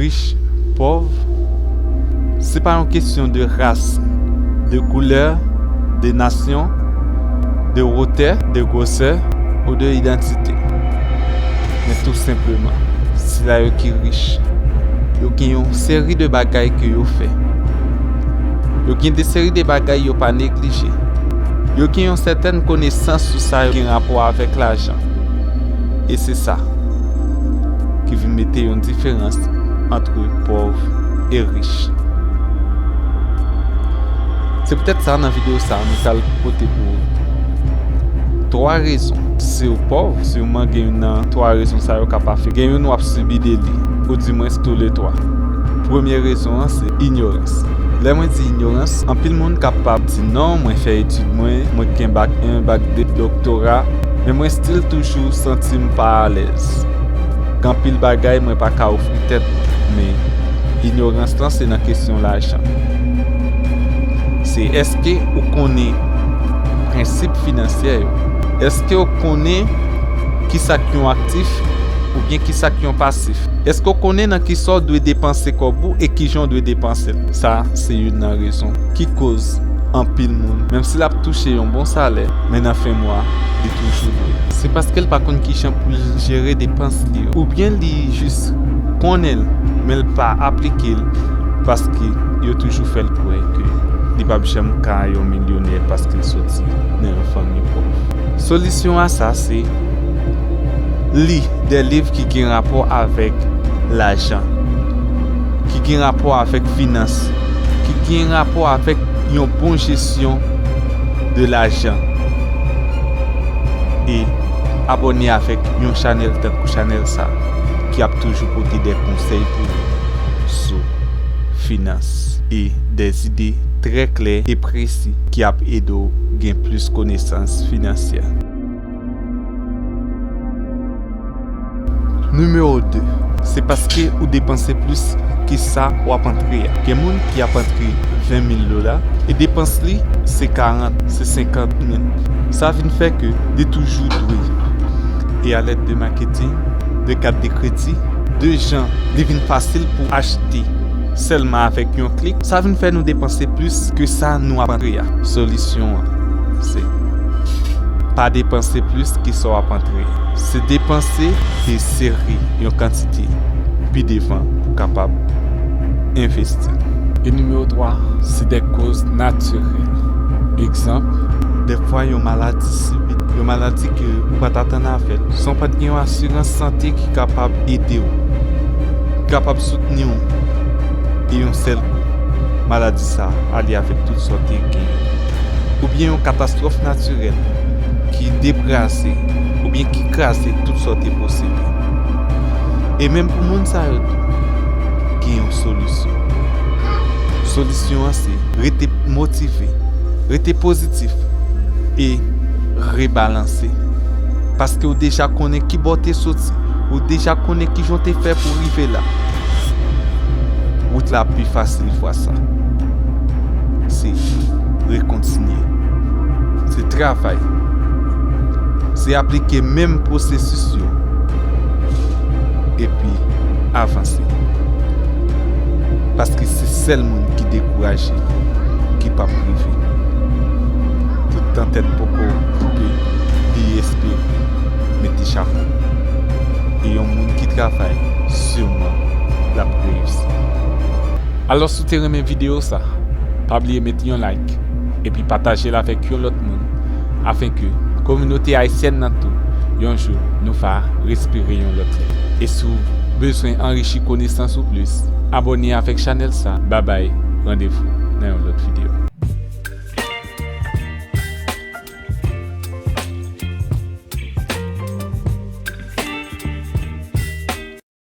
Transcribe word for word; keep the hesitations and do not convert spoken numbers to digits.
rich, pòv, se pa yon kesyon de ras, de koulè, de nasyon, de wotè, de gwosè ou de idantite. Men tou senpleman, sila yo ki rich, yo gen yon seri de bagay ke yo fè. Yo gen de seri de bagay yo pa neglije. Yo gen yon sètèn konesans sou sa yo gen rapò avèk lajan. E se sa ki vin mete yon diferans ant pòv e rich. Se poutèt sa, nan videyo sa a, nou pral pote pou ou twa rezon. Si w pòv, siman gen youn nan twa rezon sa yo k ap afekte. Gen youn w ap sibi de li, oudimwens toulètwa. Premye rezon an se inyorans. Lè mwen di inyorans, anpil moun kapab di, "Non, mwen fè etid mwen, mwen gen bak en, bak de, doktora, men mwen still toujou santi m pa alèz. Gen anpil bagay mwen pa ka ofri tèt mwen." Men inyorans lan se nan kesyon lajan. Se èske ou konnen prensip finansyè yo? Èske ou konnen kisa k yon aktif oubyen kisa k yon pasif? Èske w konnen nan kisa w dwe depanse kòb ou e kijan w dwe depanse l? Sa se youn nan rezon ki koz anpil moun, menm si l ap touche yon bon salè, men nan fen mwa, li toujou dwe. Se paske l pa konn kijan pou l jere depans li yo. Oubyen li jis konnen l, men l pa aplike l, paske yo toujou fè l kwè ke li p ap janm ka yon milyonè paske l soti nan yon fanmi pòv. Solisyon a sa se li de liv ki gen rapò avèk lajan, ki gen rapò avèk finans, ki gen rapò avèk yon bon jesyon de lajan. E abòne avèk yon chanèl tankou chanèl sa, ki ap toujou pote de konsèy pou ou sou finans e de zide trè klè e presi ki ap ede w gen plis konesans finansyè. Nimewo de, se paske ou depanse plis ke sa w ap antre a. Gen moun ki ap antre ven mil dola e depans li se karant, se senkant mil. Sa vin fè ke li toujou dwe. E alèd de maketing, de kat de kredi, de jan li vin fasil pou achte sèlman avèk yon klik, sa vin fè nou depanse plis ke sa nou ap antre a. Solisyon an se pa depanse plis ke sa w ap antre a. Se depanse e sere yon kantite pi devan pou kapab envesti. E nimewo twa, se de koz natirèl. Egzanp, dèfwa yon maladi sibit, yon maladi ke ou pa t atann avè l, san w pa t gen yon asirans sante ki kapab ede w, ki kapab soutni w, e yon sèl kou, maladi sa a ale avèk tout sa w te genyen. Oubyen yon katastwòf natirèl ki debraze oubyen ki kraze tout sa w te posede. E menm pou moun sa yo tou, gen yon solisyon. Solisyon an se rete motive, rete pozitif e rebalanse. Paske w deja konnen ki bò w te soti, ou deja konnen kijan w te fè pou w rive la. Wout la ap pi fasil fwa sa. Se rekontinye. Se travay. Se aplike menm pwosesis yo. Epi avanse. Paske se sèl moun ki dekouraje ki p ap rive. Toutan tèt poko koupe, li espere, mete chapo. E yon moun ki travay, siman l ap reyisi. Alò, si w te renmen videyo sa, pa bliye mete yon like epi pataje l avèk yon lòt moun, afenke kominote ayisyèn nan tou, yon jou, nou va respire yon lòt lè. E si w bezwen anrichi konesans ou plis, abòne avèk chanèl sa. Babay, randevou.